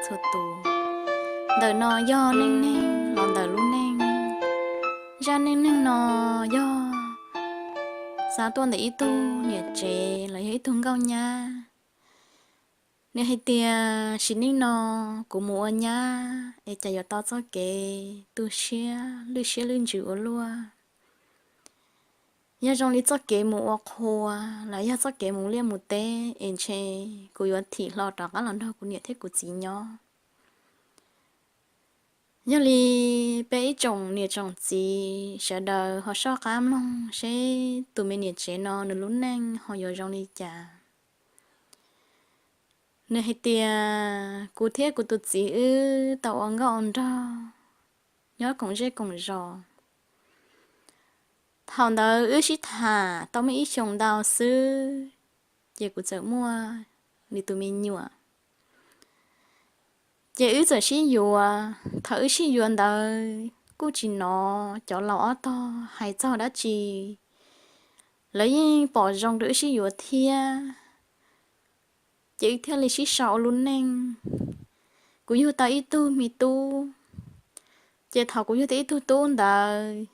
txhua tus. Ntawm no yog neej neeg los ntawm lub neej. Zaj neej neeg no yog xav tuaj ntawm ib tug niam tsev los yog ib tug nkauj nyab. Nws hais tias sim neej no kuv mus ua nyab es cas yuav tau txoj kev tu siab lwj siab lwj ntsws ua luaj. Yog zoo li txoj kev mus ua qhua los yog txoj kev mus liaj mus teb es ntshe kuv yuav thim hlo rov qab los nrog kuv niam thiab kuv txiv nyob. Yog li peb ib tsoom niam tsoom txiv sawv daws ho soj qab mloog seb tus me niam tsev no nws lub neej ho yuav zoo li cas. Nws hais tias kuv thiab kuv tus txiv wb tau ua nkauj ua nraug nyob koom zej koom zos. Thaum ntawd wb sib tham tau muaj ib xyoos ntau xwb, ces kuv txawm muaj li tus me nyuam. Ces wb txawm sib yuav, thaum wb sib yuav ntawd kuj tsis hnov cov laus ob tog hais txog dab tsi, lawv yeej pom zoo rau wb sib yuav thiab. Ces wb thiaj li sib sau ua lub neej. Kuv yug tau ib tug me tub, ces thaum kuv yug tau ib tug tub ntawd,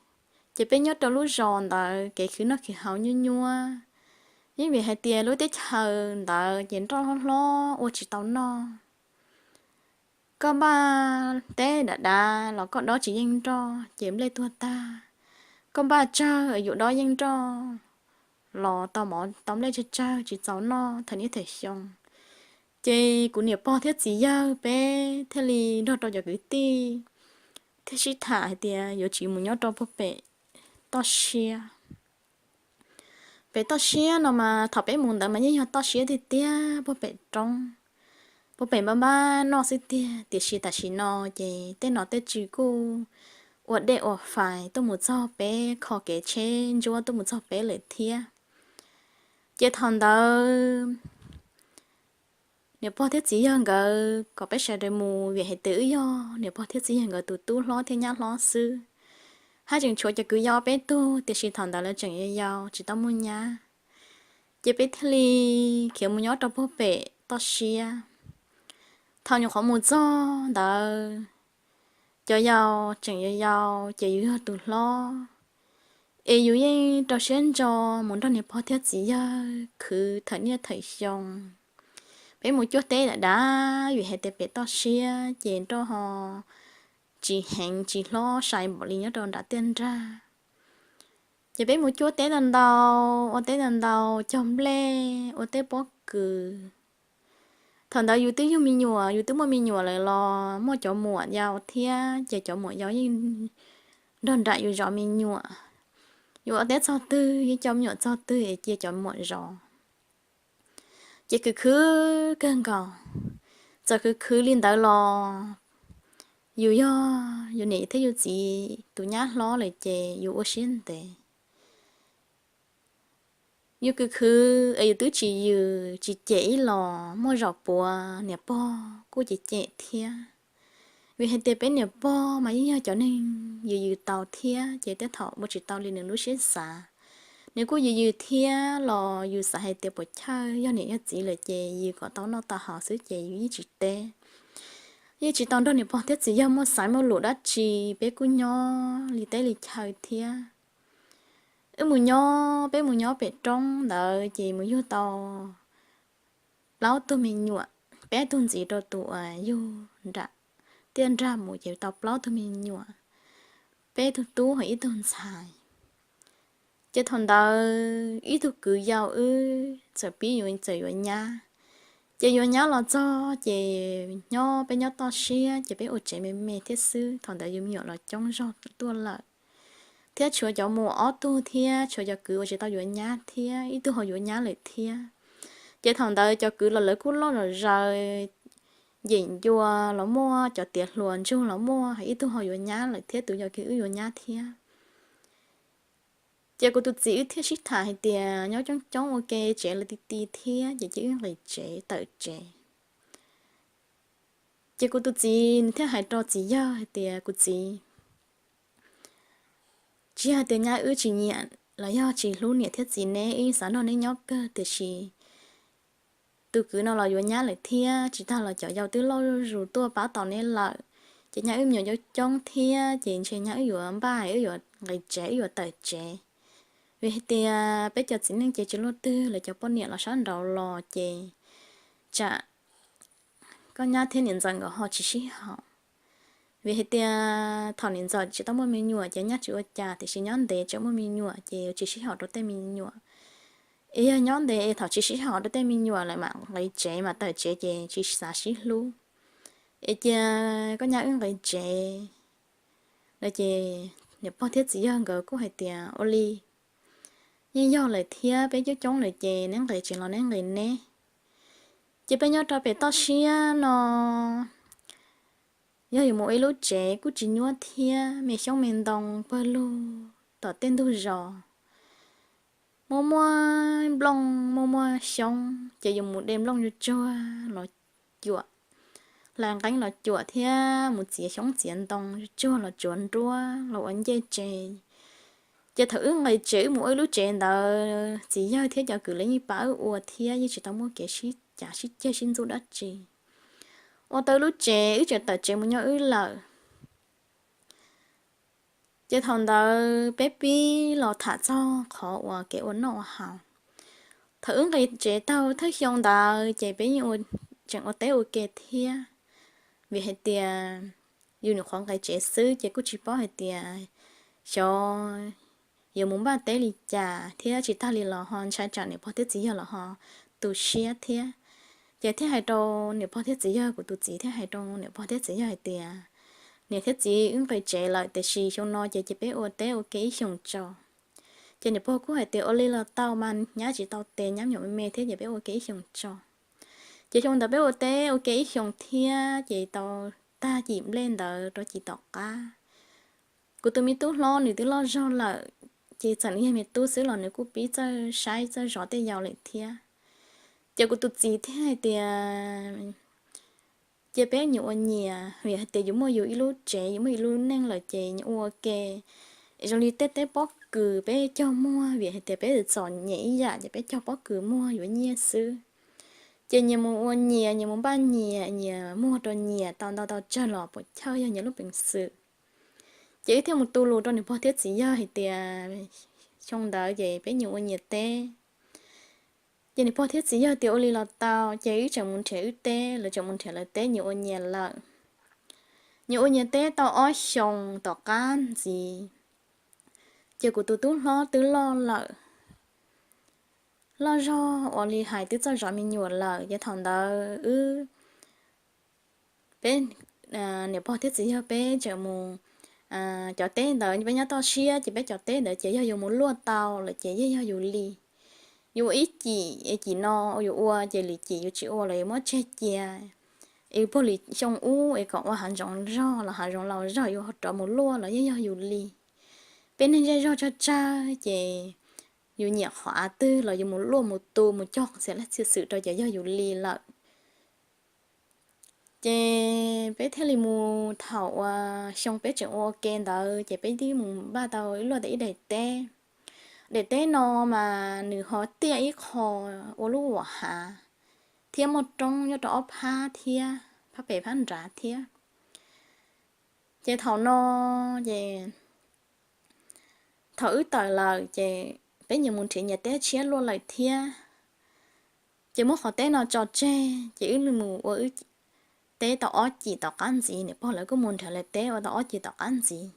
ces peb nyob rau lub zos ntawd kev khwv noj khwv haus nyuaj nyuaj, yeej vim hais tias lub teb chaws ntawd ces nroj hlob hlob ua tsis tau noj. Koj npaj teb dav dav los koj dob tsis yeej nroj ces nplej tuag tag. Koj npaj tsawg yus dob yeej nroj los tau mov tau nplej tsawg tsawg tsis txaus noj thawm niaj thawm xyoo. Ces kuv niam pog thiab txiv yawg peb thiaj li nrog rau cov kwv tij thiaj sib tham hais tias yuav tsiv mus nyob rau puag pem toj siab. Pem toj siab no mas thaum peb mus ntawd mas yeej yog toj siab tiag tiag puag pem roob, puag pem npab npab noj xwb tiag. Tiam sis tam sim no ces tej nom tej tswv kuj ua dej ua fais tuaj mus txog peb, kho kev tsheb ntsuab tuaj mus txog peb lawm thiab. Ces thaum ntawd niam pog thiab txiv yawg nkawd kom peb sawv daws mus vim hais tias wb yog niam pog thiab txiv yawg nkawd tus tub hlob thiab nyab hlob xwb. Haj tseem tshuav cov kwv yau peb tug tiam sis thaum ntawd lawv tseem yau yau tsis tau muaj nyab. Ces peb thiaj li khiav mus nyob rau puag pem toj siab. Thaum nyuam qhuav mus txog ntawd, cov yau tseem yau yau ces yus yog tus hlob, es yus yeej rau siab ntso mus nrog niam pog thiab txiv yawg khwv thawm niaj thawm xyoo. Peb mus cuab teb dav dav vim hais tias pem toj siab ces nroj ho tsis heev tsis hlob sai npaum li nyob rau nram tiaj nrag. Ces peb mus cuab teb ntau ntau, ua teb ntau ntau cog nplej ua teb pob kws. Thaum ntawd yus twb yug me nyuam, yus twb muaj me nyuam lawm los muaj cov muam yau thiab ces cov muam yau yeej nrog nraim yus zov me nyuam. Yus ua teb txog twg yeej coj me nyuam txog twg es cia cov muam zov. Ces khwv khwv kawg nkaus, txawm khwv khwv li ntawd los yus yog yus niam thiab yus txiv tus nyab hlob lawm ces yus ua siab ntev. Yus khwv khwv es yus twb tsis yws tsis cem ib los muaj zaum puav niam pog kuj cem cem thiab. Vim hais tias peb niam pog mas yeej yog cov neeg yws yws tau thiab ces tej thaum ua tsis tau li nws lub siab xav. Nws kuj yws yws thiab los yus xav hais tias puas chawj yog niam yog txiv lawm ces yws kom tau noj tau haus xwb ces yus yeej tsis teb. Yeej tsis tau nrog niam pog thiab txiv yawg muaj xaiv muaj lus dab tsi, peb kuj nyob li teb li chaw thiab. Wb mus nyob, peb mus nyob pem roob ntawd ces mus yug tau plaub tug me nyuam, peb tug ntxiv rau tus uas yug nram tiaj nrag mus ces tau plaub tug me nyuam, peb tug tub ho ib tug ntxhais. Ces thaum ntawd ib tug kwv yau wb txawm pib yuav txawm yuav nyab. Ces yuav nyab los txog ces nyob peb nyob toj siab ces peb ua tsev me me thiab xwb, thaum ntawd yus me nyuam los coob zog tuaj lawm. Thiab tshuav cov muam ob tug thiab tshuav cov kwv uas tsis tau yuav nyab thiab ib tug ho yuav nyab lawm thiab. Ces thaum ntawd cov kwv los lawv kuj loj zom zaws, yem ncua los muaj, cov tiav hluas ntsug los muaj, ib tug ho yuav nyab lawm thiab tus yau kiag wb yuav nyab thiab. Ces kuv tus txiv wb thiaj sib tham hais tias nyob coob coob ua ke tsev lawv ti ti thiab ces cia wb nqis tsev tawm tsev. Ces kuv tus txiv nws thiaj hais rau txiv yawg hais tias kuv txiv, tsis yog tias nyab wb tsis nyiam los yog tsis hlub niam thiab txiv neb, wb xav nrog neb nyob kawg tiam sis tus kwv no los yuav nyab lawm thiab, tsis tas los cov yau twb loj zuj zus tuaj pab tau neb lawm. Ces nyab wb me nyuam coob coob thiab, ces ntshe nyab wb yuav npaj, wb yuav nqis tsev, wb yuav tawm tsev. Vim hais tias peb cov txiv neej ces tsis luaj twg, lawv cov poj niam los sab nraud los ces tsam koj nyab thiab niam ntxawm nkawd ho tsis sib haum. Vim hais tias thaum niam ntxawm tsis tau muaj me nyuam ces nyab tsis ua cas, tiam sis nyob ntev tseem muaj me nyuam ces yuav tsis sib haum rau tej me nyuam. Es yog nyob ntev es thaum tsis sib haum rau tej me nyuam lawm mam nqis tsev, mam tawm tsev ces tsis xav sib hlub. Es cia koj nyab wb nqis tsev. No ces niam pog thiab txiv yawg nkawd kuj hais tias ua li, yeej yog lawm thiab, peb coob coob lawm ces neb nqis tsev los neb nqis neb. Ces peb nyob rau pem toj siab no, yog yuav mus ua ib lub tsev kuj tsis nyuaj thiab, me xyoob me ntoo pawg lug tom tej ntug zos. Muaj muaj nplooj, muaj muaj xyoob, ces yus mus de nplooj tsuag tsuag los cuam, hlais nqeeb los cuam thiab mus txiav xyoob txiav ntoo tsuag tsuag los tsuav nruab los ua ncej tsev. Ces thaum wb nqis tsev wb mus ua wb lub tsev ntawd, txiv yawg thiab cov kwv lawv yeej pab wb ua thiab, yeej tsis tau muaj kev sib cav sib ceg sib ntxub dab tsi. Ua tau wb lub tsev, wb tseem tawm tsev mus nyob wb lawm. Ces thaum ntawd peb pib los tham txog qhov uas kev ua noj ua haus. Thaum wb nqis tsev tau thawj xyoo ntawd ces peb yeej tseem ua teb ua ke thiab, vim hais tias yus nyuam qhuav nqis tsev xwb ces kuj tsis paub hais tias xyov yuav mus npaj teb li cas thiab, tsis tas li los ho ntshai tsam niam pog thiab txiv yawg los ho tu siab thiab. Ces thiaj hais rau niam pog thiab txiv yawg, kuv tus txiv thiaj hais rau niam pog thiab txiv yawg hais tias, niam thiab txiv, wb nqis tsev lawm tiam sis xyoo no ces cia peb ua teb ua ke ib xyoos tso. Ces niam pog kuj hais tias ua li los tau mas, nyab tsis tau tes, nyab me nyuam me me thiab, ces peb ua ke ib xyoos tso. Ces xyoo ntawd peb ua teb ua ke ib xyoos thiab, ces tau tag cim nplej ntawd rau cim tom qab, kuv tus me tub hlob nws twb loj zog lawm, ces txawm nws yog me tub xwb los nws kuj pib txawj saib txawj zov tej yau lawm thiab. Ces kuv tus txiv thiaj hais tias, cia peb nyias ua nyias, vim hais tias yus muaj yus ib lub tsev, yus muaj yus lub neej lawm ces nyias ua ua ke. Zoo li tej teb pob kws peb cog muag, vim hais tias peb txom nyem ib yam ces peb cog pob kws muag yuav nyiaj xwb. Ces nyias mus ua nyias, nyias mus npaj nyias, nyias muag rau nyias tau ntau tau tsawg los puas chawj yog nyias lub peev xwm. Ces wb thiaj mus tu lus rau niam pog thiab txiv yawg hais tias xyoo ntawd ces peb nyias ua nyias teb. Ces niam pog thiab txiv yawg tias ua li los tau, ces wb tseem mus nrhiav wb teb, lawv tseem mus nrhiav lawv teb, nyias ua nyias lawm. Nyias ua nyias teb tau ob xyoos tom qab ntxiv, ces kuv tus tub hlob twb loj lawm, loj zog ua li hais twb txawj zov me nyuam lawm. Ces thaum ntawd wb, peb, niam pog thiab txiv yawg peb tseem mus, cov teb ntawd peb nyob toj siab, ces peb cov teb ntawd ces yog yuav mus luaj tau lawm ces yeej yog yus li. Yus ua ib cim, cim no yus ua ces lwm cim yus tsis ua los yuav muab tseg cia. Es puag lwm xyoo ub es kom ua hav zoov zog los hav zoov laus zog yus rov mus luaj los yeej yog yus li. Peb neeg zej zog tsawg tsawg ces yus nyiam qhov av twg los yus mus luaj mus tu mus cog txhia leej txhia xwm rau ces yog yus li lawm. Ces peb thiaj li mus, thaum uas xyoo peb tseem ua ua ke ntawd ces peb twb mus npaj tau ib luaj ib daim teb. Daim teb no mas nws ho tiaj ib qho ua lub uas hav, thiab muaj roob nyob rau ob phab thiab, phab pem phab nrad thiab. Ces thaum no ces thaum wb tawm lawm ces peb nyias mus nrhiav nyias teb tshiab luaj lawm thiab. Ces muab qhov teb no tso tseg ces wb mus ua wb teb tau ob cim tom qab ntxiv, niam pog lawv kuj mus nrhiav lawv teb ua tau ob cim tom qab ntxiv.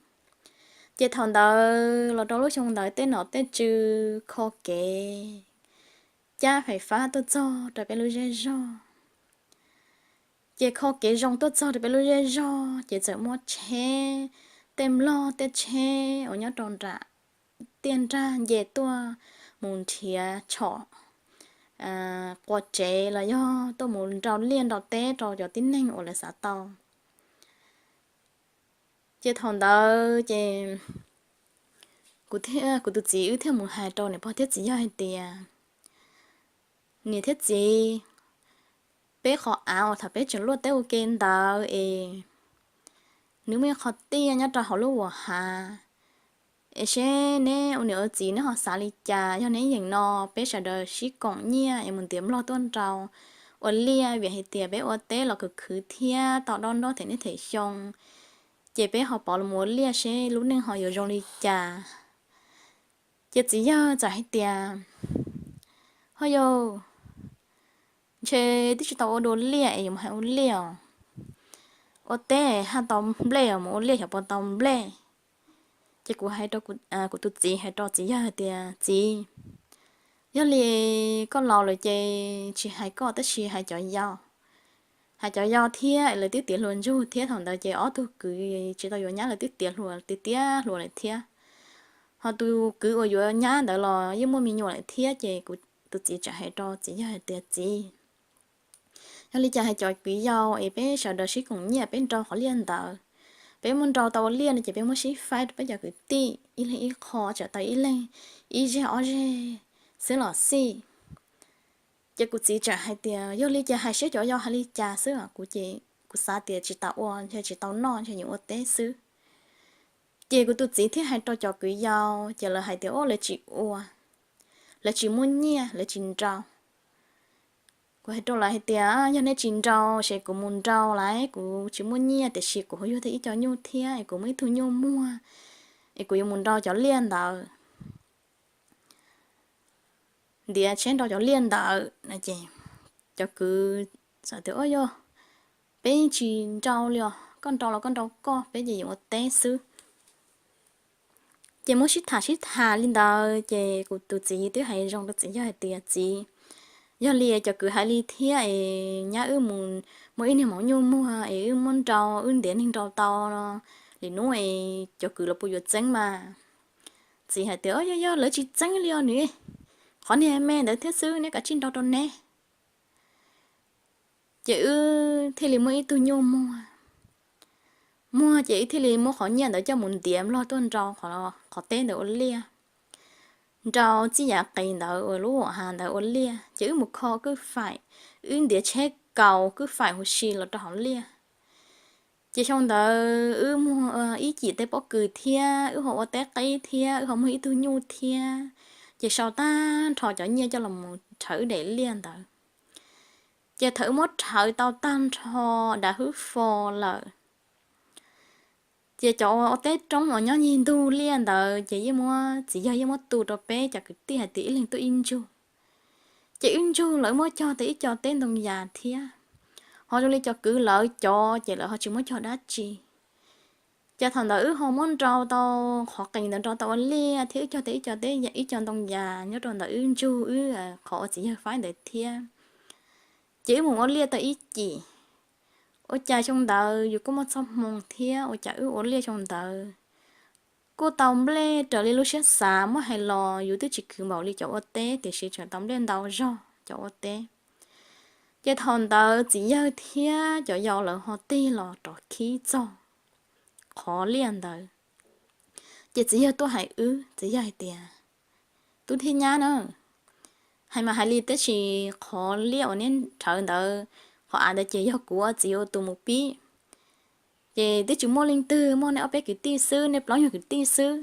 Ces thaum ntawd los rau lub xyoo ntawd tej nom tej tswv kho kev cab fais fab tuaj txog rau peb lub zej zog. Ces kho kev zoo tuaj txog rau peb lub zej zog ces txawm muab tsheb, tej nplog tej tsheb uas nyob rau nram tiaj nrag nce tuaj mus nrhiav tshom qua tsev los yog tuaj mus nrau liaj nrau teb rau cov tib neeg uas lawv xav tau. Ces thaum ntawd ces kuv tus txiv wb thiaj mus hais rau niam pog thiab txiv yawg hais tias, niam thiab txiv, peb qhov av uas thaum peb tseem luaj teb ua ke ntawd es nws muaj ib qho tiaj nyob rau hauv lub uas hav, es seb neb ua niam ua txiv neb ho xav li cas, yog neb yeem no peb sawv daws sib koom nyiaj es mus ntiav nplog tuaj nrau, ua liaj vim hais tias peb ua teb los khwv khwv thiab tau dob nrob them niaj them xyoo, ces peb ho pov los mus ua liaj seb lub neej ho yuav zoo li cas. Ces txiv yawg txawm hais tias, ho yog ntshe twb tsis tau ua dua liaj es yuav mus hais ua liaj os. Ua teb haj tau nplej os, mus ua liaj xyov puas tau nplej. Ces kuv hais rau, kuv tus txiv hais rau txiv yawg hais tias, txiv, yog li koj laus lawm ces tsis hais koj tab sis hais cov yau, hais cov yau thiab lawv twb tiav hluas ntsug thiab thaum ntawd ces ob tug kwv tsis tau yuav nyab lawv twb tiav hluas tiav tiav hluas lawm thiab. Ho tus kwv uas yuav nyab ntawd los yeej muaj me nyuam lawm thiab ces kuv tus txiv txawm hais rau txiv yawg hais tias, txiv, yog li cas hais cov kwv yau es peb sawv daws sib koom nyiaj peb nrau qhov liaj ntawd, peb muab nrau tau ua liaj no ces peb muab sib faib rau peb cov kwv tij ib leeg ib qho tsam tau ib leeg ib zeg ob zeg xwb los xij. Ces kuv txiv txawm hais tias, yog li ces hais seb cov yau hais li cas xwb, kuv ces kuv xav tias tsis tau ua ntshe tsis tau noj ntshe yuav ua teb xwb. Ces kuv tus txiv thiaj hais rau cov kwv yau ces lawv hais tias, o, lawv tsis ua, lawv tsis muaj nyiaj lawv tsis nrau. Kuv hais rau lawv hais tias, yog nej tsis nrau ces kuv mus nrau lawm, kuv tsis muaj nyiaj tiam sis kuv ho yug tau ib co nyuj thiab es kuv muaj ib tug nyuj muag es kuv yuav mus nrau cov liaj ntawd, ntiav tsheb nrau cov liaj ntawd no. Ces cov kwv txawm tias, o, yog peb tsis nrau li os, koj nrau los koj nrau koj, peb ces yuav ua teb xwb. Ces muab sib tham sib tham li ntawd ces kuv tus txiv twb hais zoo rau txiv yawg hais tias, txiv, yog li cov kwv hais li thiab es nyab wb mus muaj ib niag hmoov nyuj muag es wb muab nrau, wb ntiav neeg nrau tau li hnub es cov kwv los puas yuav txeeb mas? Txiv hais tias, o, yog yog lawv tsis txeeb li os nws, qhov niag me ntawd thiab xwb, neb kav tsij nrau rau neb. Ces wb thiaj li muaj ib tug nyuj muag, muag ces wb thiaj li muab qhov nyiaj ntawd coj mus ntiav nplog tuaj nrau qhov teb ntawd ua liaj. Nrau txij yav qis ntawd uas lub hauv hav ntawd ua liaj ces wb mus kho kwj faim, wb ntiav tsheb kaus kwj faim huv si los rau hauv liaj. Ces xyoo ntawd wb muag ib cim tej pob kws thiab wb ho ua teb qib thiab wb ho muag ib tug nyuj thiab, ces sau tag nrho cov nyiaj coj los rhawv wb daim liaj ntawd. Ces thaum wb muab rhawv tau tag nrho dav hwb fo lawm, ces cov ua teb roob uas nyob ncig ntug liaj ntawd ces yeej muab, txiv yawg yeej muab tu rau peb cov kwv tij hais tias ib leeg tuaj ib ntsug. Ces ib ntsug lawv muab cog tau ib co teb ntoo yas thiab, ho zoo li cov kwv lawv cov ces lawv ho tsis muab cog dab tsi. Ces thaum ntawd wb ho muab nrau tau qhov qis ntawd nrau tau ua liaj thiab wb cog tau ib co teb, ib co ntoo yas nyob rau ntawm wb ntsug wb qhov uas txiv yawg faib ntawd thiab. Ces wb mus ua liaj tau ib cim, ua cas xyoo ntawd yus kuj muaj txoj hmoo thiab ua cas wb ua liaj xyoo ntawd kuj tau nplej raws li lub siab xav, muab hais los yus twb tsis khwv npaum li cov ua teb tiam sis tseem tau nplej ntau zog cov ua teb. Ces thaum ntawd txiv yawg thiab cov yau lawv ho tig los rov khib txog qhov liaj ntawd. Ces txiv yawg tuaj hais wb, txiv yawg hais tias, tub thiab nyab na, hais mas hais li tab sis qhov liaj uas neb rhawv ntawd, qhov av ntawd ces yog kuv ua txiv ua tus mus pib. Ces twb tsis muaj leej twg, muaj nej ob peb kwv tij xwb, nej plaub nyuag kwv tij xwb,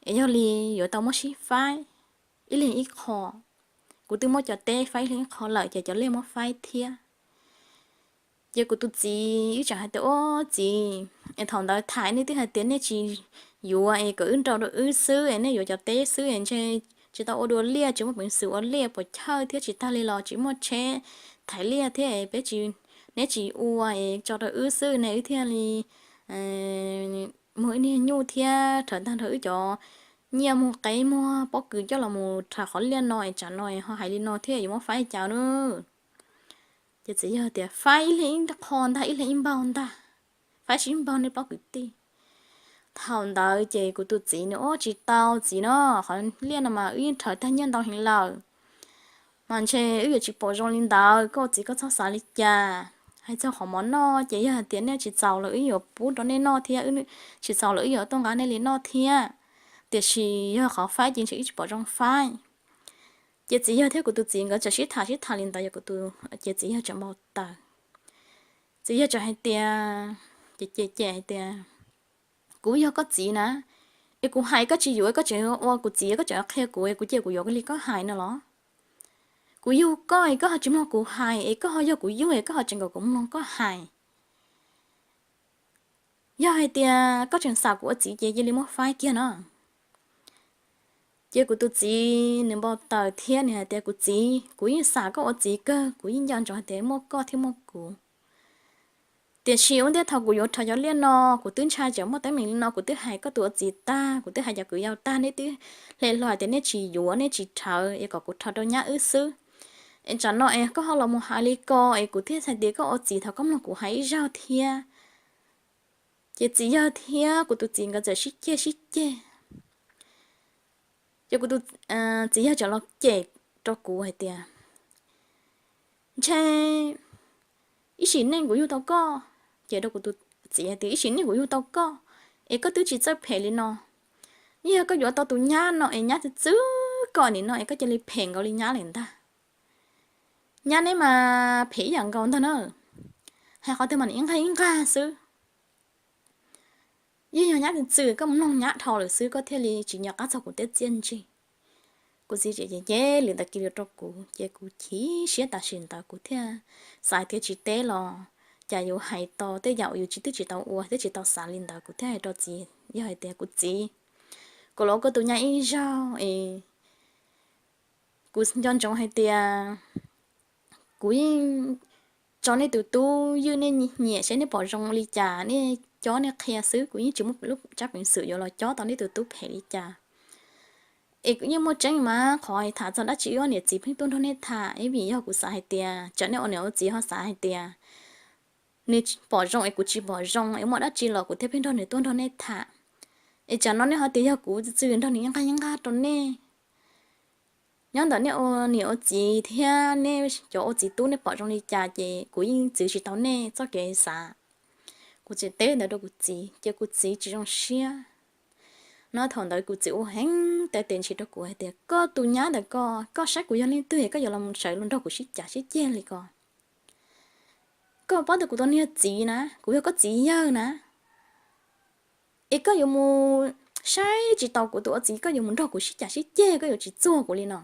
es yog li yuav tau muab sib faib ib leeg ib qho. Kuv twb muab cov teb faib ib leeg ib qho lawm ces cov liaj muab faib thiab. Ces kuv tus txiv wb tseem hais tias, ub txiv, es thaum ntawd tham nej twb hais tias nej tsis yuav es kom wb nrau rau wb xwb es nej yuav cov teb xwb es ntshe tsis tau ua dua liaj, tsis muaj peev xwm ua liaj puas chawj thiab tsis tag li los tsis muaj tsheb thaiv liaj thiab es peb tsis, neb tsis ua es tso rau wb xwb ne wb thiaj li muag ib niag nyuj thiab rhawv tag nrho wb cov nyiaj muag qe muag pob kws coj los mus rhawv qhov liaj no es tsam no es ho hais li no thiab yuav muab faib cas na. Ces txiv yawg tias faib ib leeg ib qho ntag, ib leeg ib npaug ntag, faib sib npaug nej plaub kwv tij. Thaum ntawd ces kuv tus txiv nws, ub tsis tau txiv no, qhov liaj no mas wb yeej rhawv tag nyiaj ntau heev lawm, mas ntshe wb yuav tsis pom zoo li ntawd, koj txiv koj txhob xav li cas. Hais txog qhov mov noj ces yog hais tias nej tsis txaus los wb yuav pub rau nej noj thiab, tsis txaus los wb yuav tuaj nqa nej li noj thiab, tiam sis yog qhov faib ces ntshe wb tsis pom zoo faib. Ces txiv yawg thiab kuv tus txiv nkawd txawm sib tham sib tham li ntawd, ces txiv yawg txawm npau taws. Txiv yawg txawm hais tias, ces ces ces hais tias, kuv yog koj txiv na, es kuv hais koj tsis yuav koj tseem ua kuv txiv, koj tseem qhia kuv, kuv cia kuv yuav li koj hais no los? kuv yug koj es koj ho tsis mloog kuv hais, es koj ho yog kuv yug es koj ho tseem kom kuv mloog koj hais. Yog hais tias koj tseem xav kuv ua txiv ces cia li muab faib kiag no. Ces kuv tus txiv nws npau taws thiab nws hais tias, kuv txiv, kuv yeej xav koj ua txiv kawg, kuv yeej nco ntsoov hais tias muaj koj thiab muaj kuv. Tiam sis ua ntej thaum kuv yuav rho cov liaj no, kuv twb ntshai tsam muaj teeb meem li no, kuv twb hais koj tus ua txiv tag, kuv twb hais cov kwv yau tag, neb twb hle hlo hais tias nej tsis yuav, nej tsis rhawv, es kom kuv rho rau nyab wb xwb. Es tsam no es koj ho los mus hais li ko, es kuv thiaj hais tias koj ua txiv thov koj mloog kuv hais ib zaug thiab. Ces txiv yawg thiab kuv tus txiv nkawd txawm sib ceg sib ceg. Ces kuv tus txiv yawg txawm los cem rau kuv hais tias, ntshe ib sim neej kuv yug tau koj, ces rau kuv tus txiv hais tias ib sim neej kuv yug tau koj, es koj twb tsis txawj phem li no. Yog koj yuav tau tus nyab no es nyab txwv txwv koj nim no es koj cia li phem nkaus li nyab lawm ntag. Nyab neb mas phem ib yam nkaus ntag na. Hais qhov twg mas nim ib nqag ib nqag xwb. Yeej yog nyab txwv txwv, koj mloog nyab dhau lawm xwb, koj thiaj li tsis nco qab txog kuv tej txiaj ntsig. Kuv txiv ces cem cem li ntawd kiag rau kuv, ces kuv chim siab tam sim ntawd kuv thiaj xav tias tsis teb los cas yuav hais tau tej yam uas yus tsis twb tsis tau ua thiab tsis tau xav li ntawd, kuv thiaj hais rau txiv yawg hais tias, kuv txiv, kuv los ua koj tus nyab ib zaug es kuv nco ntsoov hais tias kuv yeej tso nej tus tub ywj nej nyiam seb nej pom zoo li cas nej cob nej qhia xwb, kuv yeej tsis muaj lub tsab peev xwm yuav los cob tau nej tus tub phem li cas. Es kuv yeej muaj tseeb mas qhov tham txog dab tsi wb ob niam txiv pheej tuaj nrog nej tham, ib vim yog kuv xav hais tias tsam nej ua niam ua txiv ho xav hais tias nws pom zoo es kuv tsis pom zoo es muaj dab tsi los kuv thiaj pheej nrog nws tuaj nrog nej tham. Es tsam no nej ho tias yog kuv txwv txwv nrog nws ib nqag ib nqag rau nej. Nyob ntawm nej ua niam ua txiv thiab nej cov ua txiv tub nej pom zoo li cas ces kuv yeej txwv tsis tau nej txoj kev xav. Kuv txawm teb ntawd rau kuv txiv ces kuv txiv tsis zoo siab. No thaum ntawd kuv txiv ua heev tes tes ntshis rau kuv hais tias, koj tus nyab ntawm koj, koj saib kuv yog leej twg es koj yuav los sawv los nrog kuv sib cav sib ceg li ko? Koj paub tias kuv tus niag txiv na, kuv yog koj txiv yawg na, es koj yuav mus saib tsis taus kuv tus ua txiv, koj yuav mus nrog kuv sib cav sib ceg, koj yuav tsis txuag kuv li no.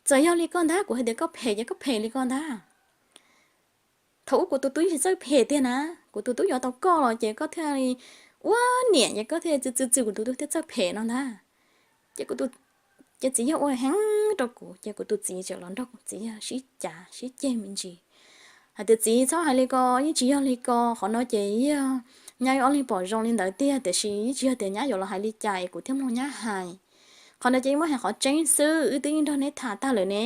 Txawm yog li koj ntag, kuv hais tias koj phem ces koj phem li koj ntag. Thaum ub kuv tus tub yeej tsis txawj phem tiag na, kuv tus tub yuav tau koj los ces koj thiaj li ua niam ces koj thiaj txwv txwv txwv kuv tus tub thiaj txawj phem no ntag. Ces kuv tus, ces txiv yawg ua heev rau kuv ces kuv tus txiv txawm los nrog kuv txiv yawg sib cav sib ceg me ntsis hais tias, txiv txhob hais li ko, yeej tsis yog li ko, qhov no ces yog nyab wb ob leeg pom zoo li ntawd tiag, tiam sis yeej tsis yog tias nyab yuav los hais li cas es kuv thiaj mloog nyab hais. Qhov no ces yeej muab hais qhov tseeb xwb, wb twb yeej nrog neb tham tag lawm ne,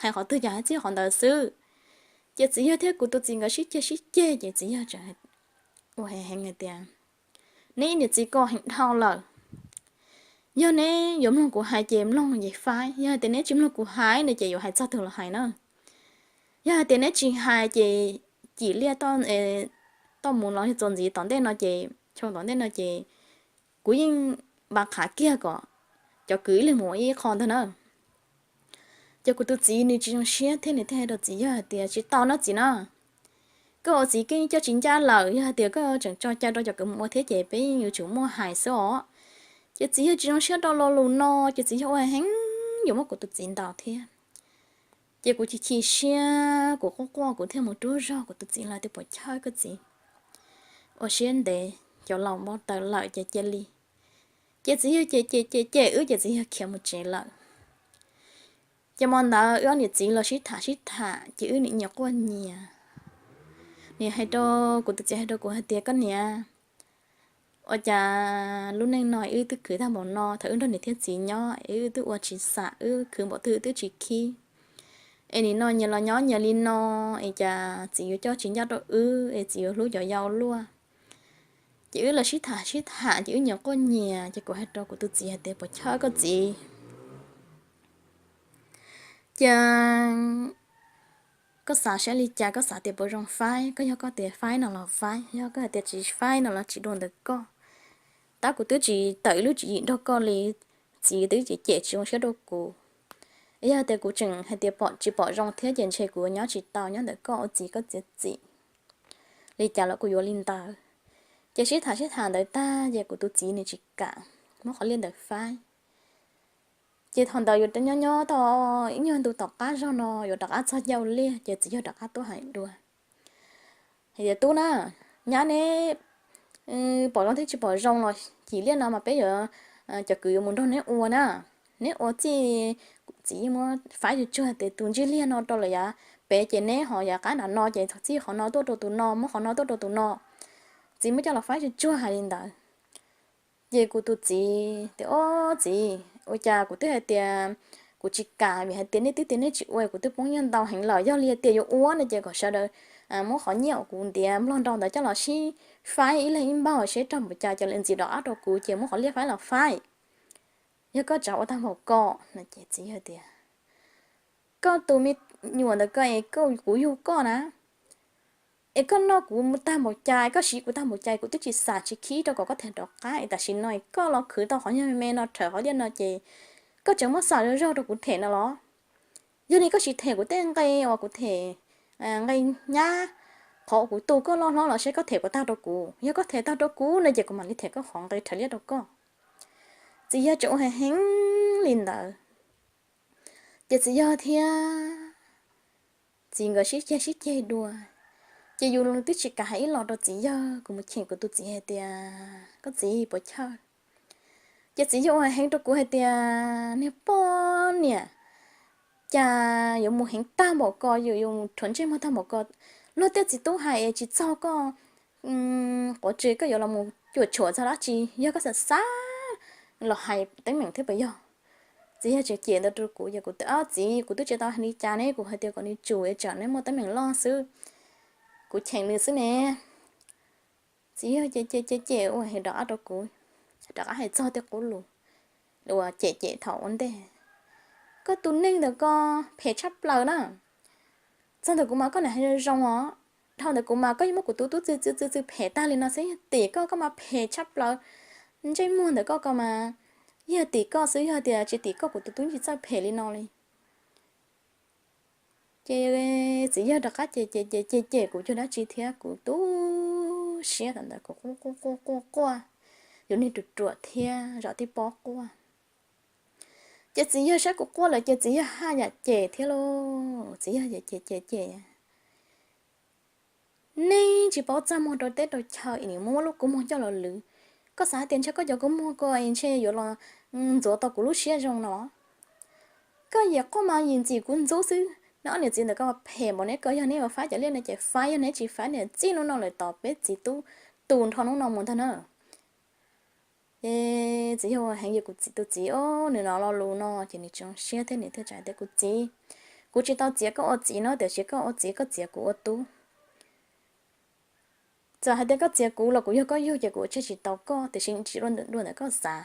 hais qhov twg ces hais txij qhov ntawd xwb. Ces txiv yawg thiab kuv tus txiv nkawd sib ceg sib ceg ces txiv yawg txawm ua heev heev hais tias, neb ib niam txiv ko heev dhau lawm. Yog neb yuav mloog kuv hais ces mloog ces faib, yog hais tias neb tsis mloog kuv hais no ces yuav hais txog twg los hais na. Yog hais tias neb tsis hais ces cim liaj toj mus los txuas ntxiv tom ntej no ces, xyoo tom ntej no ces kuv yeej npa qhav kiag kom cov kwv ib leeg mus ua ib qho ntag na. Ces kuv tus txiv nws tsis zoo siab thiab nws thiaj hais rau txiv yawg hais tias, tsis tau no txiv na, koj ua txiv koj yeej coj tsis ncaj lawm, yog hais tias koj tseem tso cai rau cov kwv mus ua thiab ces peb yeej yuav tsum muaj hais xwb os. Ces txiv yawg tsis zoo siab rau lo lus no ces txiv yawg ua heev yuav muab kuv tus txiv ntaus thiab. Ces kuv chim chim siab, kuv quaj quaj kuv thiaj mus rub zog kuv tus txiv lawm tias, puas chawj koj txiv, ua siab ntev, cov laus npau taws lawm ces cia li. Ces txiv yawg cem cem cem cem wb ces txiv yawg khiav mus tsev lawm. Ces hmo ntawd wb ob niam txiv los sib tham sib tham ces wb nim nyias quaj nyias. Nws hais rau, kuv tus txiv hais rau kuv hais tias, koj niam, ua cas lub neej no wb twb khwv tag npaum no, thaum wb nrog niam thiab txiv nyob es wb twb ua tsis xam, wb khwv npaum twg wb twb tsis khib. Es nim no nyias los nyob nyias li no, es cas txiv yuav coj tsis ncaj rau wb, es txiv yuav hlub cov yau luaj. Ces wb los sib tham sib tham ces wb nyias quaj nyias, ces kuv hais rau kuv tus txiv hais tias, puas chawj koj txiv, ces koj xav saib li cas, koj xav tias puas zoo faib, koj yog koj tias faib no los faib, yog koj hais tias tsis faib no los tsis dua ntawm koj. Tab kuv twb tsis tawm ib lub tswv yim nrog koj li, txiv twb cem cem tsis zoo siab rau kuv. Yog tias kuv tseem hais tias pom tsis pom zoo thiab ces ntshe kuv nyob tsis tau nyob ntawm koj ua txiv koj txiav txim li cas los kuv yuav li ntawd. Ces sib tham sib tham ntawd tag ces kuv tus txiv nws tsis kam muab qhov liaj ntawd faib. Ces thaum ntawd yuav nyob nyob tau ib nyuag ntu tom qab zog no yuav rov qab txog caij ua liaj ces txiv yawg rov qab tuaj hais dua hais tias, Tub na, nyab neb pom zoo thiab tsis pom zoo los chim liaj no mas peb yuav, cov kwv yuav mus nrog neb ua na. Neb ua txij, txiv yeej muab faib tsuag tsuag tias tus ntsib liaj no rau lawm yav pem ces neb ho yav qab nram no ces txij qhov no tuaj rau tus no, muab qhov no tuaj rau tus no. Txiv muab coj los faib tsuag tsuag hais li ntawd. Ces kuv tus txiv tias, Ob txiv, ua cas kuv twb hais tias kuv tsis kam, vim hais tias nej twb tias nej tsis ua, kuv twb poob nyiaj ntau heev lawm. Yog li tias yuav ua no ces kom sawv daws muab qhov nyiaj uas kuv ntiav nplog nrau ntawd coj los sib faib ib leeg ib npaug seb raug npaum cas, ces lawv ntxiv rov qab rau kuv ces muab qhov liaj faib los faib. Yog koj tsav ua tag npaum ko no ces txiv yawg tias, Koj tus me nyuam ntawd ko es kuv yug koj na, es koj noj kuv tag npaum cas, koj siv kuv tag npaum cas, kuv twb tsis xam tsis khib rau kom koj them rov qab es tam sim no koj los khwv tau qhov nyuag me me no rhawv qhov liaj no ces koj tseem muab xam zog zog rau kuv them no los? Yog li koj sim them kuv tej nqe uas kuv them, nqe nyab, qhov kuv tu koj loj hlob los seb koj them puas tag rau kuv. Yog koj them tag rau kuv no ces kuv mam li them koj qhov nqe rhawv liaj rau koj. Txiv yawg tseem ua heev heev li ntawd, ces txiv yawg thiab txiv nkawd sib ceg sib ceg dua. Ces yus twb tsis kam hais ib los rau txiv yawg, kuv mus cheem kuv tus txiv hais tias, Koj txiv puas chawj? Ces txiv yawg ua heev rau kuv hais tias, Niag poj niam, cas yuav mus heev tag npaum ko, yuav mus rhuav ntsej muag tag npaum ko? Luag tej txiv tub hais es tsis txog koj quav tsev koj yuav los mus cuam tshuam txog dab tsi? Yog koj xav xav los hais teeb meem thiab puas yog? Txiv yawg tseem cem ntawd rau kuv, ces kuv tias, Ob txiv, kuv twb tsis tau hais li cas ne, kuv hais tias kom nws tsum es tsam nws muaj teeb meem loj xwb, kuv cheem nws xwb ne. Txiv yawg cem cem cem ua heev rov qab rau kuv, rov qab hais txog tej qub lus uas cem cem thaum ua ntej. Koj tus neeg ntawd ko phem tshaj plaws na. Txog ntawm kuv mas koj niaj hais zoo os, dhau ntawm kuv mas koj yeej muab kuv tus tub txwv txwv txwv txwv phem tag li no xwb, yog tim koj koj mas phem tshaj plaws. Ntsej muag ntawm koj ko mas yog tim koj xwb, yog tias tsis tim koj kuv tus tub tsis txawj phem li no li. Ces txiv yawg rov qab cem cem cem cem cem kuv cuag dab tsi thiab, kuv tu siab thaum ntawd kuv quaj quaj quaj quaj, yus niag ruam ruam thiab zam tib pob quaj. Ces txiv yawg saib kuv quaj lawm ces txiv yawg haj yam cem thiab lauj, txiv yawg cem cem cem cem. Neeg tsis paub txaj muag rau teb rau chaw es nws muab lub kua muag coj los lwv. Koj xav hais tias ntshe koj cov kua muag ko es ntshe yuav los ntxuav tau kuv lub siab zoo no? Koj yim quaj mas yim ntxim kuv ntxub xwb. Neb ob niam txiv ntawm koj phem npaum, neb ko yog neb yuav faib cov liaj no ces faib, yog neb tsis faib niam txij hnub no lawm tos peb txiv tub tu nrho hnub no mus ntag na. Ces txiv yawg ua heev, yog kuv tus txiv, o, nws hnov lo lus no ces nws tsis zoo siab thiab nws thiaj hais tias, Kuv txiv, kuv tsis tau txiav koj ua txiv no, tiam sis koj ua txiv koj txiav kuv ua tub. Txawm hais tias koj txiav kuv los kuv yog koj yug ces kuv ua tsis tau koj, tiam sis tsis dua ntawm koj xav.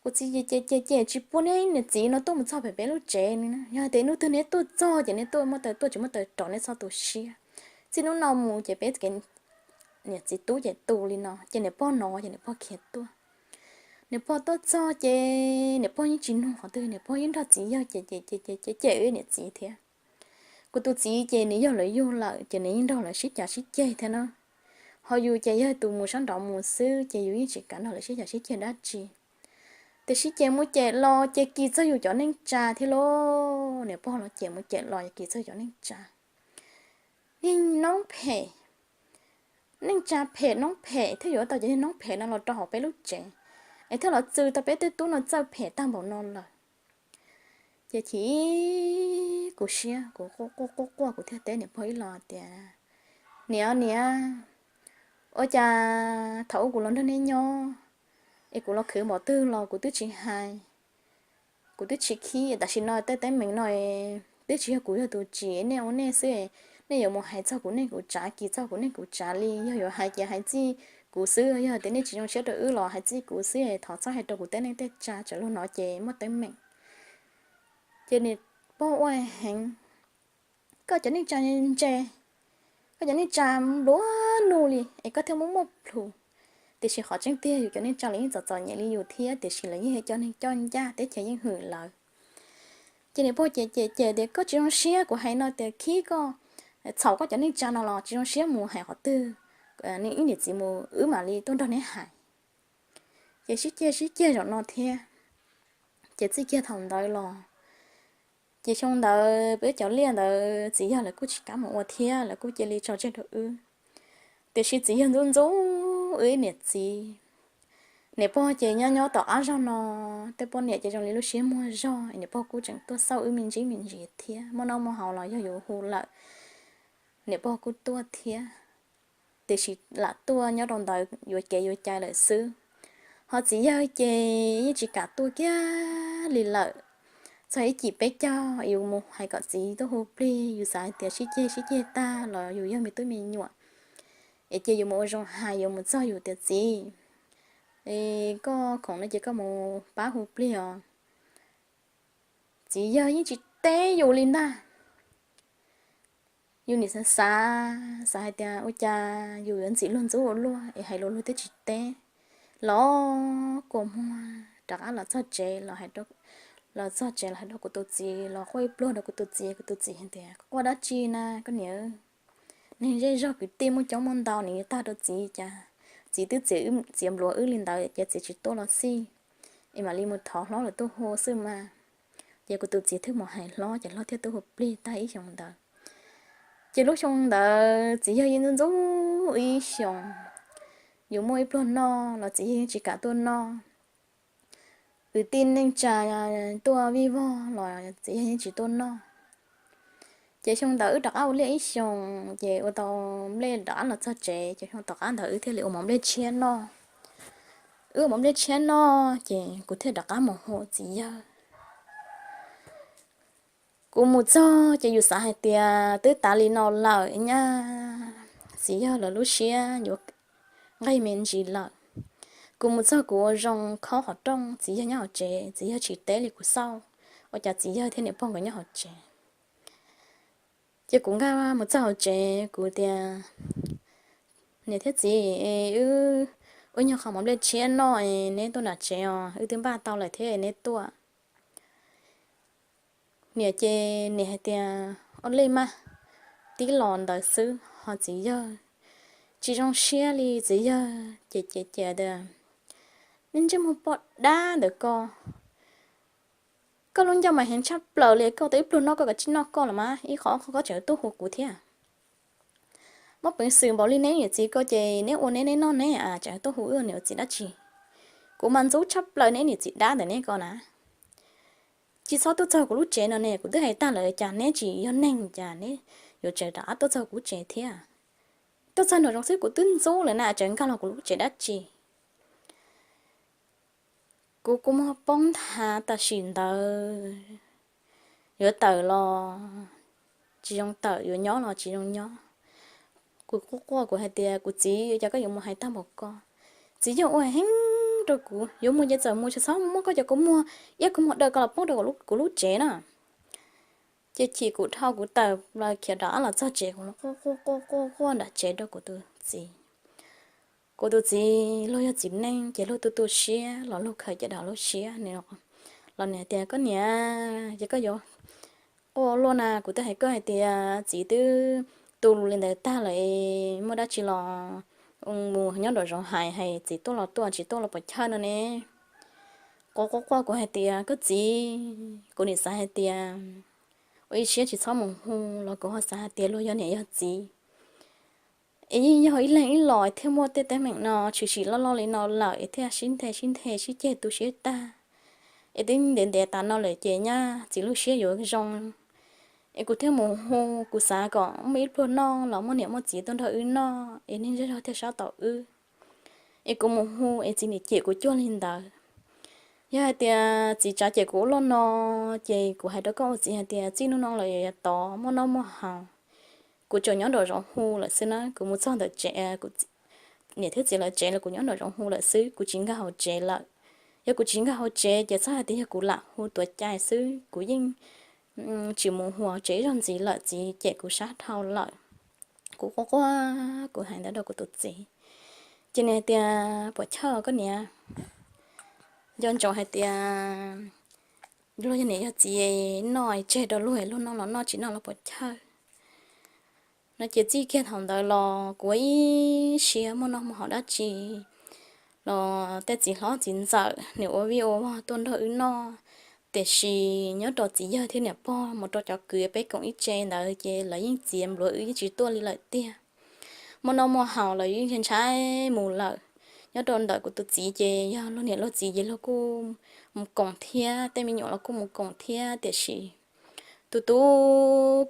Kuv txiv cem cem cem tsis pub neb niam txiv no tuaj mus txog pem peb lub tsev li na. Yog hais tias hnub twg neb tuaj txog ces neb tuaj muaj taw tuaj, tsis muaj taw rov neb txhob tu siab. Txij hnub no mus ces peb niam txiv tub ces tu li no. Ces niam pog hnov ces niam pog khiav tuaj. Niam pog tuaj txog ces niam pog yeej tsis nug qhov twg, niam pog yeej nrog txiv yawg cem cem cem cem cem niam txiv thiab. Kuv tus txiv ces nws yog lawv yug lawm ces nws yeej nrog lawv sib cav sib ceg thiab na. Ho yus ces yog tus mus sab nraud mus xwb ces yus yeej tsis kam nrog lawv sib cav sib ceg dab tsi. Tiam sis cem mus cem los ces kis txog yus cov neej tsa thiab lauj. Niam pog los cem mus cem los kis txog cov neej tsa. Niag noob phem, neej tsa phem noob phem thiaj yuav tau cov niag noob phem no los rau hauv peb lub tsev, es thiaj los txwv tau peb tej tub no txawj phem tag npaum no lawm. Ces chim kuv siab, kuv quaj quaj quaj quaj kuv thiaj teb niam pog ib los tias, Niam, niam, ua cas thaum ub kuv los nrog neb nyob es kuv los khwv npaum twg los kuv twb tsis hais, kuv twb tsis khib, tam sim no tej teeb meem no twb tsis yog kuv yog tus tsim, nej ua nej xwb, nej yuav mus hais txog kuv neej kuv tsav, kis txog kuv neej kuv tsav li. Yog yuav hais ces hais txij kuv xwb, yog tias nej tsis zoo siab rau wb los hais txij kuv xwb, thov txhob hais rau kuv tej neej tej tsa, tsam luag hnov ces muaj teeb meem. Ces niam pog ua heev, Koj cov neej tsa ntse, koj cov neej tsa nplua nuj li es koj thiaj muaj muaj plhus. Tiam sis qhov tseeb tiag yus cov neej tsa los yeej txom txom nyem li yus thiab, tiam sis lawv yeej yog cov neeg coj ncaj, teb chaws yeej hwm lawv. Ces niam pog cem cem cem tias, Koj tsis zoo siab, kuv hais no tias khib koj, txhaum koj cov neej tsa no los tsis zoo siab mus hais qhov twg, ib niam txiv mus wb mam li tuaj nrog neb hais. Ces sib ceg sib ceg zaum no thiab. Ces txij kiag thaum ntawd los, ces xyoo ntawd peb cov liaj ntawd txiv yawg lawv kuj tsis kam mus ua thiab, lawv kuj cia li tso tseg rau wb. Tiam sis txiv yawg ntxub ntxub wb niam txiv. Niam pog ces nyob nyob tom qab zog no, tej poj niam ces zoo li lub siab muag zog, niam pog kuj tseem tuaj xauj wb me ntsis me ntsis thiab, muaj noj muaj haus los yog yus hu lawm, niam pog kuj tuaj thiab. Tiam sis lam tuaj nyob rau ntawd yuav kev yuav cai lawm xwb. Ho txiv yawg ces yeej tsis kam tuaj kiag li lawm. Txog ib cim peb caug yus mus hais kom txiv tuaj hu plig, yus xav hais tias sib ceg sib ceg tag los yus yog me tub me nyuam, es ces yus mus ua zoo hais yuav mus txog yus tias txiv, koj khoom no ces koj mus pab hu plig os. Txiv yawg yeej tsis teb yus li ntag. Yus nim xav xav, xav hais tias ua cas yus yuav ntxim luag ntxub ua luaj es hais lus luag twb tsis teb. Los kua muag rov qab los txog tsev, los txog tsev los hais rau kuv tus txiv, los quaj ib pluag rau kuv tus txiv, kuv tus txiv hais tias koj quaj dab tsi na koj niam, neeg zej zog kwv tij muaj coob muaj ntau, nws yuav tag rau txiv cas? Txiv twb txiav npluav wb li ntawd ces txiv tsis tuaj los xij, es mam li mus thov hlob lawv tuaj hu xwb mas. Ces kuv tus txiv thiaj mus hais hlob ces hlob thiaj tuaj hu plig tag ib xyoos ntawd. Ces lub xyoo ntawd txiv yawg yeej ntxub ntxub ib xyoos, yus muaj ib pluag noj los txiv yawg yeej tsis kam tuaj noj. Kwv tij neej tsa tuaj vij vog los txiv yawg yeej tsis tuaj noj. Ces xyoo ntawd wb rov qab ua liaj ib xyoos ces ua tau nplej rov qab los txog tsev, ces xyoo tom qab ntawd wb thiaj li ua mov nplej tshiab noj. Wb ua mov nplej tshiab noj ces kuv thiaj rov qab mus hu txiv yawg. Kuv mus txog ces yus xav hais tias twb tas li no lawm nyab, txiv yawg lawv lub siab yuav nqig me ntsis lawm. Kuv mus txog kuv ua zoo khob qhov rooj, txiv yawg nyob hauv tsev, txiv yawg tsis teb li kuv xauj, ua cas txiv yawg thiab niam pog nkawd nyob hauv tsev. Ces kuv nkag mus txog hauv tsev kuv tias, niam thiab txiv, wb ua nyuag qho mov nplej tshiab noj, neb tuaj nram tsev os, wb twb npaj tau lawm thiab neb tuaj. Niam ces niam hais tias, ua li mas, tib los ntawd xwb ho txiv yawg tsis zoo siab li, txiv yawg ces ces ces tias, nej ntsej muag poj dab ntawm ko, koj lub ncauj mas heev tshaj plaws li, koj tau ib pluag noj koj kav tsij noj koj los mas ib qho koj tseem tuaj hu kuv thiab. Muaj peev xwm npaum li neb niam txiv ko ces neb ua neb neb noj neb tseem tuaj hu wb niam txiv dab tsi? Kuv mas ntxub tshaj plaws neb niam txiv dab ntawm neb ko na. Tsis txhob tuaj txog kuv lub tsev no ne, kuv twb hais tag lawm cas neb tsis yog neeg cas neb yuav tseem rov qab tuaj txog kuv lub tsev thiab. Tuaj txog nraum zoov xwb kuv twb ntxub lawm na, tseem nkag los kuv lub tsev dab tsi? Kuv kua muag poob nthav tam sim ntawd, yuav tawm los tsis zoo tawm, yuav nyob los tsis zoo nyob. Kuv quaj quaj kuv hais tias, kuv txiv, cas koj yuav mus hais tag npaum ko? Txiv yawg ua heev rau kuv, yuav mus ces txawm mus, tsis txhob muab koj cov kua muag, iab kua muag daw ko los poob rau kuv lub tsev na. Ces chim kuv dhau kuv tawm plaws khiav rov qab los txog tsev, kuv quaj quaj quaj quaj nram tsev rau kuv tus txiv. Kuv tus txiv luag yog txiv neej ces luag tu tu siab los luag khaws caj dab lub siab los nws hais tias, koj niam, ces koj yuav quaj luaj na, kuv twb hais koj hais tias txiv twb tu lus li ntawd tag lawm, muaj dab tsi los mus nyob nraum zoov hais, hais txiv tuaj los tuaj, tsis tuaj los puas chawj no ne. Quaj quaj quaj kuv hais tias, koj txiv, kuv nim xav hais tias ua ib siab tsis txhob mus hu los kuv ho xav hais tias luag yog niam yog txiv, es yeej yog ib leeg ib los thiaj muaj tej teeb meem no tshwm sim loj loj li no lawm es thiaj sib nthe sib nthe sib ceg tu siab tag. Es twb ntev ntev tas no lawm ces nyab txiv lub siab yuav zoo, es kuv thiaj mus hu, kuv xav kom muaj ib pluag noj los muaj niam muaj txiv tuaj nrog wb noj es neeg zej zog thiaj sab tau wb. Es kuv mus hu es txiv nim cem kuv cuag li ntawd. Yog hais tias txiv tsav cem kuv ua luaj no, ces kuv hais rau koj ua txiv hais tias txij hnub no lawm yuav tod muaj noj muaj haus. Kuv tsuas nyob nraum zoov hu lawm xwb na, kuv mus txog ntawm tsev, niam thiab txiv lawv tsev los kuv nyob nraum zoov hu lawm xwb, kuv tsis nkag hauv tsev lawm. Yog kuv tsis nkag hauv tsev ces txhob hais tias yog kuv lam hu tuav cai xwb, kuv yeej tsis mus hu hauv tsev ib zaug ntxiv lawm, txiv cem kuv sab dhau lawm. Kuv quaj quaj kuv hais ntawd rau kuv tus txiv, ces nws hais tias puas chawj koj niam, nco ntsoov hais tias luag yog niam yog txiv, noj tseg rau luag, luag noj los noj tsis noj los puas chawj no. Ces txij kiag thaum ntawd los kuv ua ib siab muaj noj muaj haus dab tsi los tej txiv hlob txiv ntxawm nws ua vij ua vog tuaj nrog wb noj, Tiam sis nyob rau txiv yawg thiab niam pog mus rau cov kwv peb koom ib tse ntawd ces lawv yeej txiav npluav wb yeej tsis tuaj li lawm tiag. Muaj noj muaj haus los yeej ntshai mus lawm. Nyob rau ntawm kuv tus txiv ces yog luag niam luag txiv ces luag kuj mus koom thiab, tej me nyuam los kuj mus koom thiab, tiam sis tu tu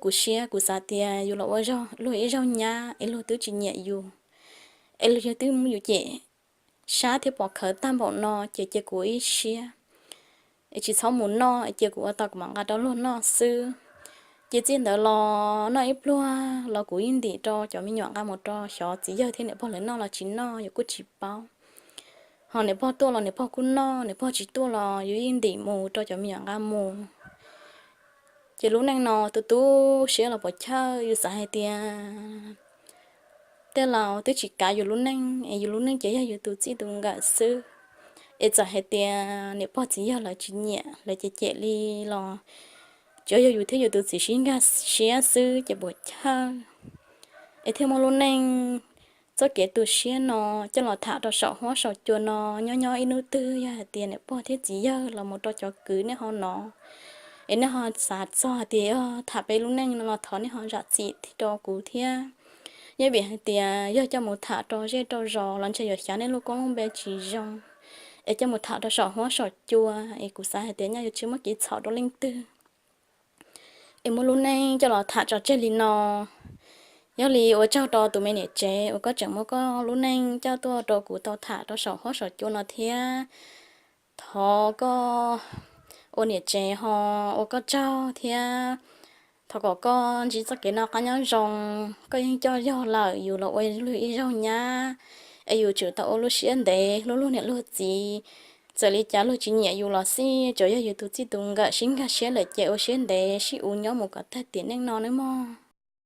kuv siab, kuv xav tias yus los ua luag ib zaug nyab es luag twb tsis nyiam yus, es luag yog twb muab yus cem sab thiab pom khawv tag npaum no ces cia kuv ib siab es tsis txhob mus noj, es cia kuv ua tau kuv mam nqa rau luag noj xwb. Ces txij ntawd los noj ib pluag los kuv yeej ntim rau cov me nyuam nqa mus rau xyov txiv yawg thiab niam pog lawv noj los tsis noj, yus kuj tsis paub. Ho niam pog tuaj los niam pog kuj noj, niam pog tsis tuaj los yus yeej ntim mus rau cov me nyuam nqa mus. Ces lub neej no tu tu siab los puas chawj, yus xav hais tias tej laus twb tsis kav yus lub neej, es yus lub neej ces yog yus tus txij tus nkawm xwb. Es txawm hais tias niam pog txiv yawg lawv tsis nyiam, lawv cem cem li los tsuas yog yus thiab yus tus txiv sib nkag siab xwb ces puas chawj. Es thiaj muaj lub neej txoj kev tu siab no coj los tham rau saum huab saum cua no. Nyob nyob ib hnub twg yog hais tias niam pog thiab txiv yawg los mus rau cov kwv nej ho hnov, es nej ho xav txog hais tias tham peb lub neej no los thov nej ho zam txim rau kuv thiab. Nyob vim hais tias yog coj mus tham rau zej rau zos los ntshe yuav xyav nej lub koob lub npe tsis zoo, es coj mus tham rau saum huab saum cua, es kuv xav hais tias nyaj yuav tsis muaj kev txhaum rau leej twg, es muab lub neej coj los tham tso tseg li no. Yog li ua tsaug rau tus me niam tsev uas koj tseem muab koj lub neej coj tuaj rau kuv tau tham rau saum huab saum cua no thiab. Thov koj ua niam tsev ho ua koj tsaug thiab. Thov kom koj ntsib txoj kev noj qab nyob zoo. Koj yeej coj yog lawm, yus los ua luag ib zaug nyab, es yus tsum tau ua lub siab ntev hlub luag niam luag txiv. Txawm li cas luag tsis nyiam yus los xij, tsuas yog yus tus txij tus nkawm sib nkag siab lawm ces ua siab ntev sib ua nyob mus kom tag tiam neej no nawb mog.